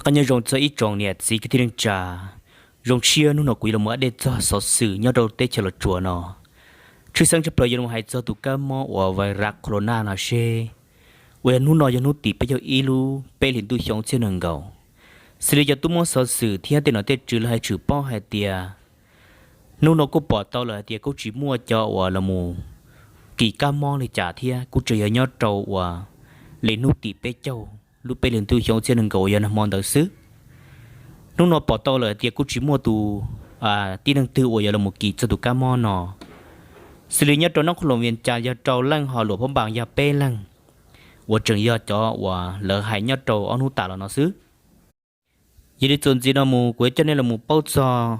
Qab nyob zoo txog ib tsoom niam txiv kwv tij neej tsa, zoo siab hnub no kuv yuav los update txog xov xwm nyob rau teb chaws Los Tsuas no. Tshwj xeeb tshaj plaws yuav los hais txog tus kab mob uas virus corona no seb, uas yog hnub no yog hnub tim peb caug ib lub peb hlis ntuj xyoo ob txhiab nees nkaum. Xws li cov tub muab xov xwm thiab tej nom tej tswv lawv hais tshwm paub hais tias hnub no kuj pom tau lawm hais tias kuj tsis muaj cov uas los mus kis kab mob li cas thiab, kuj tseem yog nyob rau uas li hnub tim peb caug lub peb hlis ntuj xyoo ob txhiab nees nkaum uas yog nag hmo ntawd xwb. Hnub no pom tau lawm hais tias kuj tsis muaj tus tib neeg twg uas yuav los mus kis txog tus kab mob no. Xws li nyob rau Nab Qhoos Loos Vias Cas yog rau leej, ho Luam Phab Npas yog peb leeg, uas tseem yog cov uas lawv hais nyob rau ob hnub tas los no xwb. Yog li txuas ntxiv no mus kuv yuav coj nej los mus paub txog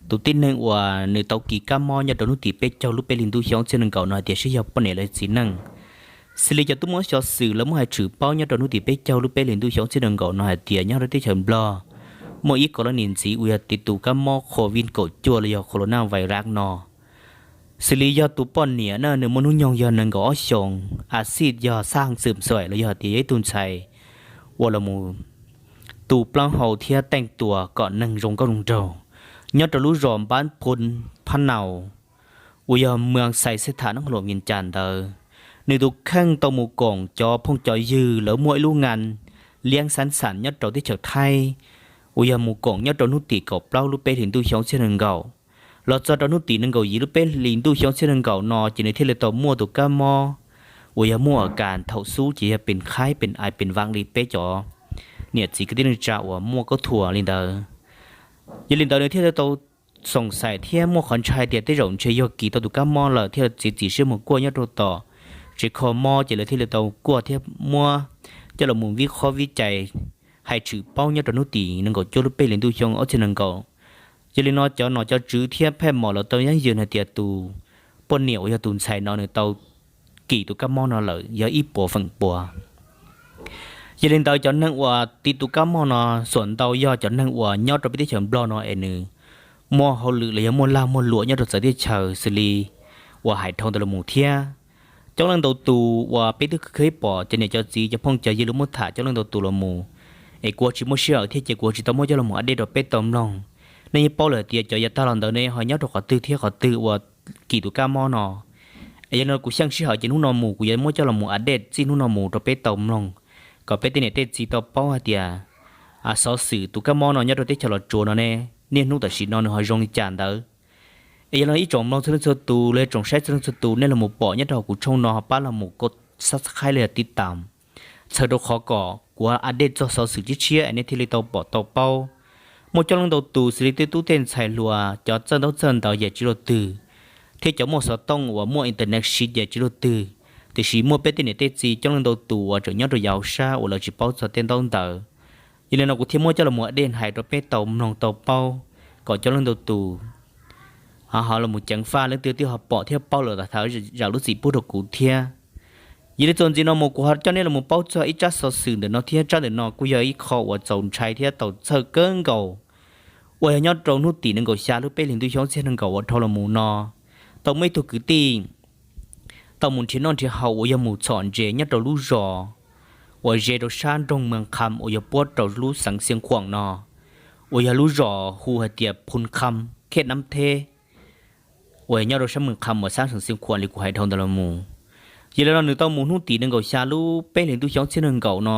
tus tib neeg uas nws tau kis kab mob nyob rau hnub tim peb caug lub peb hlis ntuj xyoo ob txhiab nees nkaum no hais tias seb yog poj niam los txiv neej. Xws li cov tub muab xov xwm lawv muab hais tshwm paub nyob rau hnub tim peb caug lub peb hlis ntuj xyoo ob txhiab nees nkaum no hais tias nyob rau teb chaws Nplog muaj ib kos lab nim ntxiv uas yog tiv tus kab mob COVID kaum cuaj los yog corona virus no. Xws li yog tus poj niam na, nws muaj hnub nyoog yog nees nkaum ob xyoos, a xij yog xab xwm xaim los yog hais tias yog ib tug ntxhais uas los mus tu plaub hau thiab teej tua kom neeg zoo nkauj zoo nraug, nyob rau lub zos Npab Phoo Phab Naus uas yog moos Xais Xes Tham Nab Qhoos Loos Vias Cas ntawd. Nws tus kheej tau mus koom cov phooj cov ywg lawv muaj ib lub ngan liab xab xam nyob rau teb chaws Thaib, uas yog mus koom nyob rau hnub tim kaum plaub lub peb hlis ntuj xyoo ob txhiab nees nkaum. Los txog rau hnub tim nees nkaum yim lub peb hlis ntuj xyoo ob txhiab nees nkaum no ces nws thiaj li tau muaj tus kab mob uas yog muaj a kas thaum xub ces yog pes khaib pes ai pes vav li peb cov niam txiv kwv tij neej tsa uas muaj kaub thuas li ntawd. Yog li ntawd nws thiaj li tau xoom xaim thiab muaj qhov ntshai tias tej zaum ntshe yog kis tau tus kab mob lawm thiaj txiav txim siab mus kuaj nyob rau tom tsev kho mob, ces lawv thiaj li tau kuaj thiab muab coj los mus vib qhob vib cais hais tshwm paub nyob rau hnub tim nees nkaum cuaj lub peb hlis ntuj xyoo ob txhiab nees nkaum. Yog li no cov nom cov tswv thiab phej mom lawv tau yeeb yws hais tias tus poj niam uas yog tus ntxhais no nws tau kis tus kab mob no lawm yog ib puas feem pua. Yog li ntawd cov neeg uas tiv tus kab mob no xuam ntau yog cov neeg uas nyob rau peb teb chaws Nplog no es nws muaj hauj lwm los yog muaj lag muaj luam nyob rau txawv teb chaws xws li uas hais dhau ntawd los mus thiab. Coob leej ntau tus uas peb twb khwv pom cov niam cov txiv cov phooj cov ywg lawv muab tham coob leej ntau tus los mus, es kuv tsis muaj sij hawm thiab ces kuv tsis tau muab coj los mus update rau peb tau mloog. Nej yeej paub lawm tias cov yav tag los ntawd ne ho nyob rau qhov twg thiab qhov twg uas kis tus kab mob no. Es yog li no kuv xyeej sij hawm ces hnub no mus kuv yuav muab coj los mus update txij hnub no mus rau peb tau mloog, kom peb tej niam tej txiv tau paub hais tias xov xwm tus kab mob no nyob rau teb chaws Los Tsuas no ne, niaj hnub tam sim no nws ho zoo li cas ntawd. Es yog li ib tsoom mloog txhua leej txhua tus los yog tsoom saib txhua leej txhua tus nej los mus pom nyob rau hauv kuv channel no ho pab los mus kov subscribe los yog tiv tam txhawm rau qhov kom kuv update txog xov xwm tshiab tshiab es nej thiaj li tau pom tau paub. Muaj coob leej ntau tus xws li tej tub tej ntxhais hluas cov txawj ntaub txawj ntawv ces tsis luaj twg, thiab cov muaj xov tooj uas muaj internet siv ces tsis luaj twg, tiam sis muaj peb tej niam tej txiv coob leej ntau tus uas tseem nyob rau yav hauv sab uas lawv tsis paub txog tej ntaub ntawv. Yog li no kuv thiaj muab coj los mus update hais rau peb tau mloog tau paub, kom coob leej ntau tus ho los mus ceev faj, leej twg twb ho pom thiab paub lawm tau thov zam lub txim pub rau kuv thiab. Yog li txuas ntxiv no mus kuv ho coj nej los mus paub txog ib tsab xov xwm ntawm no thiab, tsab ntawm no kuj yog ib qho uas txaus ntshai thiab txaus txhawj kawg nkaus, uas yog nyob rau hnub tim nees nkaum xya lub peb hlis ntuj xyoo ob txhiab nees nkaum uas dhau los mus no, tau muaj ib tug kwv tij tau mus nrhiav noj nrhiav haus uas yog mus txhom ntses nyob rau lub zos uas ze rau sab nroog Mws Qham uas yog puab rau lub xeev Xiav Khuam no, uas yog lub zos hu hais tias Phoo Kham Khej Nab Theb, uas nyob rau sab Mws Qham uas sab xeev Xiav Khuam li kuv hais dhau ntawd los mus. Yog li no nws tau mus hnub tim nees nkaum xya lub peb hlis ntuj xyoo ob txhiab nees nkaum no,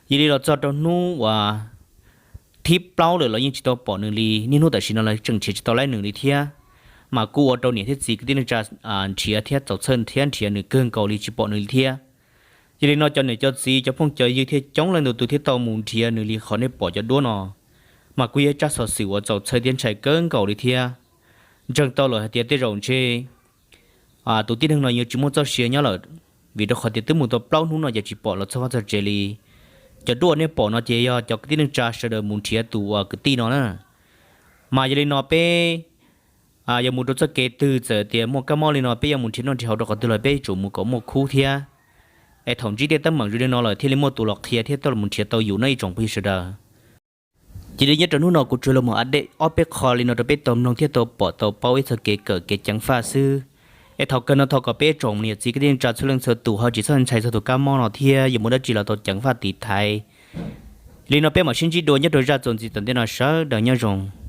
yog li los txog rau hnub uas thib plaub lawm los yeej tsis tau pom nws li, niaj hnub tam sim no los tseem nrhiav tsis tau laib nws li thiab. Mas kuj ua rau niam thiab txiv kwv tij neej tsa nrhiav thiab txaus txhawj thiab nrhiav nws kawg nkaus li tsis pom nws li thiab. Yog li no cov niam cov txiv cov phooj cov ywg thiaj coob leej ntau tus thiaj tau mus nrhiav nws li qhov nej pom cov duab no, mas kuj yog ib tsab xov xwm uas txaus txhawj thiab ntshai kawg nkaus li thiab. Ntseeg tau lawm hais tias tej zaum ntshe tus tib neeg no yuav tsis muaj txoj sia nyob lawm, vim rau qhov tias twb mus tau plaub hnub no ces tsis pom los txog vaj txog tsev li. Cov duab uas nej pom no ces yog cov kwv tij neej tsa sawv daws mus nrhiav tus uas kwv tij no na. Mas yog li no peb yuav mus rau txoj kev twg txawm tias muaj kab mob li no peb yuav mus nrhiav noj nrhiav haus rau qhov twg los peb yuav tsum mus kom muaj khub thiab. Es thaum ntsib tej teeb meem zoo li no lawm thiaj li muaj tus los qhia thiab tuaj los nrhiav tau yus no ib tsoom phooj ywg sawv daws. Cia li nyob rau hnub no kuv tsuas los mus update ob peb qho li no rau peb tau mloog thiab tau pom tau paub ib txog kev kawm kev ceev faj xwb. Es thaum kawg no thov kom peb tsoom niam txiv kwv tij neej tsa txhua leej txhua tus ho tsis txhob ntshai txog tus kab mob no thiab yuav muaj dab tsi los tau ceev faj tiv thaiv. Li no peb mam sib ntsib dua nyob rau zaj txuas ntxiv tom ntej no, sawv daws nyob zoo.